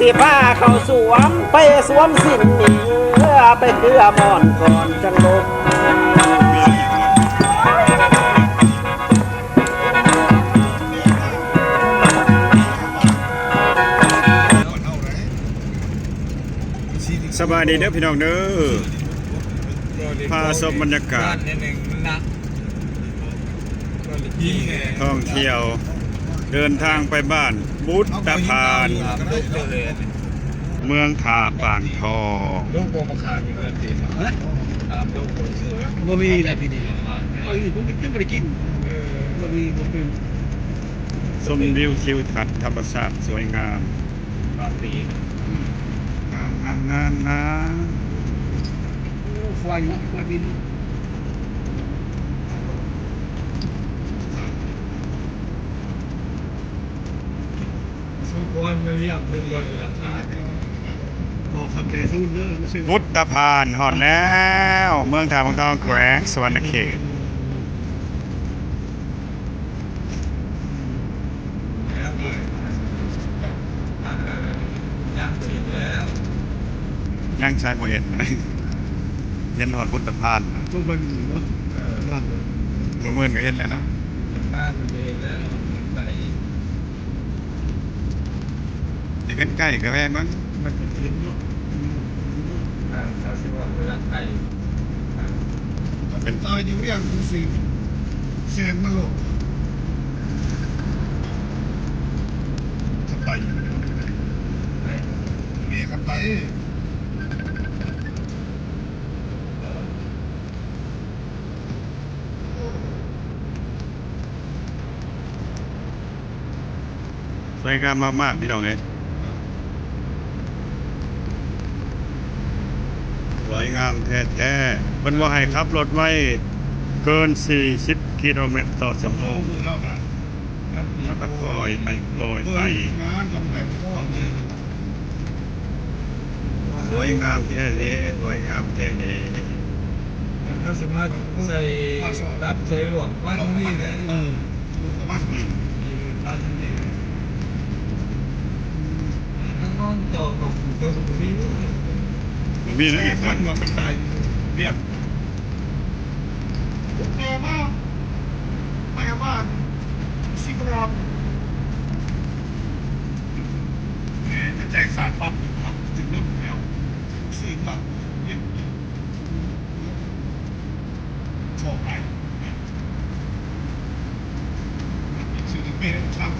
ຊິພາເຂົ້າສວມ ໄປສວມສິ້ນເອີ ໄປເກືອໝອນກ່ອນຈັ່ງລົບ. ສະບາຍດີເດີພີ່ນ້ອງເດີ ພາຊົມບັນຍາກາດ ທ່ອງທ່ຽວ ເດີນທາງໄປບ້ານບຸດຕະພານ ເມືອງທ່າປາງທອງ. ບໍ່ມີແຫຼະປີນີ້ ບໍ່ມີ ບໍ່ເປັນ ບໍ່ໄດ້ກິນ ບໍ່ມີ ບໍ່ເປັນ. ຊົມວິວທິວທັດທຳມະຊາດສວຍງາມ. ງາມ ງາມ ງາມ ງາມ. ໂອ້ ໄຟເນາະ ໄຟບິນ. ບຸດຕະພານຮອດແລ້ວ ເມືອງທ່າປາງທອງ ແຂວງສະຫວັນນະເຂດ. ຍັງໃສບໍ່ເຫັນ ເຫັນຮອດບຸດຕະພານ ເອີ ມື້ອື່ນກໍເຫັນແລ້ວເນາະ. ໃຫ້ໃກ້ໆ ກໍແວ່ເບິ່ງ ມັນເປັນເຂດເນາະ ເປັນຊອຍຢູ່ວຽງຈັງຊີ້ ເສັ້ນມັນໂລດ ຄັນໄປ ເມ ຄັນໄປ. ສວຍງາມມາກໆ ພີ່ນ້ອງເອີຍ ສວຍງາມແທ້ໆ. ເພິ່ນບໍ່ໃຫ້ຂັບລົດໄວເກີນສີ່ສິບກິໂລແມັດຕໍ່ຊົ່ວໂມງ ແລ້ວກໍປ່ອຍໄປ ປ່ອຍໄປ. ສວຍງາມແທ້ເດ້ ສວຍງາມແທ້ເດ້. ຖ້າສາມາດໃສ່ຕັດໃສ່ຫຼວງ ມັນມີແຫຼະ ເອີ ມັນມີ ມັນມີ ມັນນອນຈອດ ມັນມີ ມັນມີນະ ມັນວ່າໄປຕາຍວຽກ. ແມ່ມາ ແມ່ມາຊິບອກ ແມ່ຈະແຈ້ງສານປັບ ປັບ ຈະລົດແລ້ວ ຊິມາ ຂໍໄປ ຊື້ເປັນຊາວ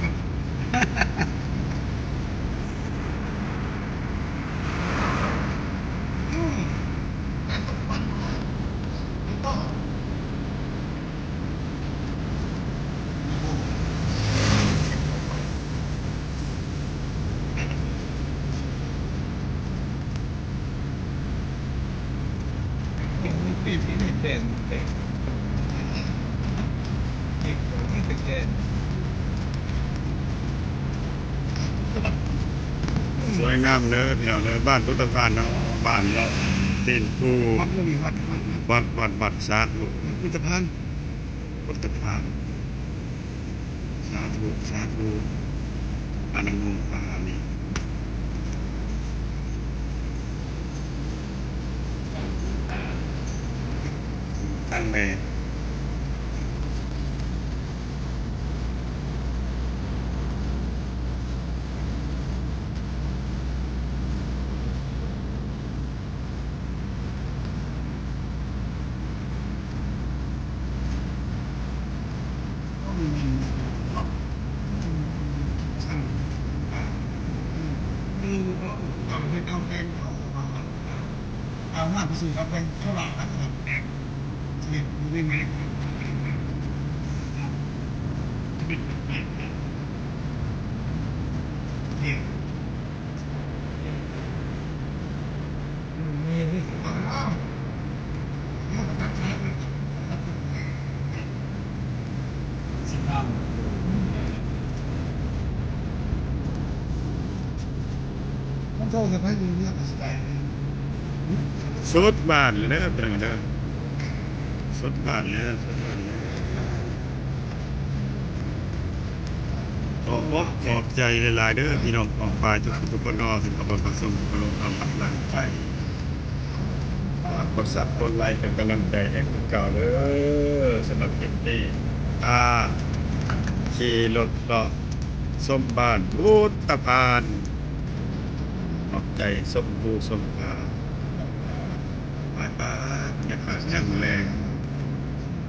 ສວຍງາມເດີພີ່ນ້ອງເດີ ບ້ານພຸດຕະພານເນາະ ບ້ານເນາະ ຕີນພູ ວັດ ວັດ ວັດ ສາທຸ ພຸດຕະພານ ພຸດຕະພານ. ສາທຸ ສາທຸ ອະນຸໂມທາມິ ຕັ້ງແມ່. ສຸດບ້ານເດີພີ່ນ້ອງເດີ ສຸດບ້ານເດີ ສຸດບ້ານເດີ. ຂອບໃຈຫຼາຍໆເດີພີ່ນ້ອງປ້ອງປາຍທຸກໆຄົນເນາະ ທີ່ເຂົ້າມາຮັບຊົມ ເຂົ້າມາຮັບລັງໄປ. ຝາກກົດຊັບກົດໄລເປັນກຳລັງໃຈໃຫ້ຄືເກົ່າເດີ. ສຳລັບຄລິບນີ້ ອາ ຂີ່ລົດເລາະຊົມບ້ານບຸດຕະພານ ຂອບໃຈ ສົມພູສົມພາ ບາຍບາຍ ຍາມແລງ.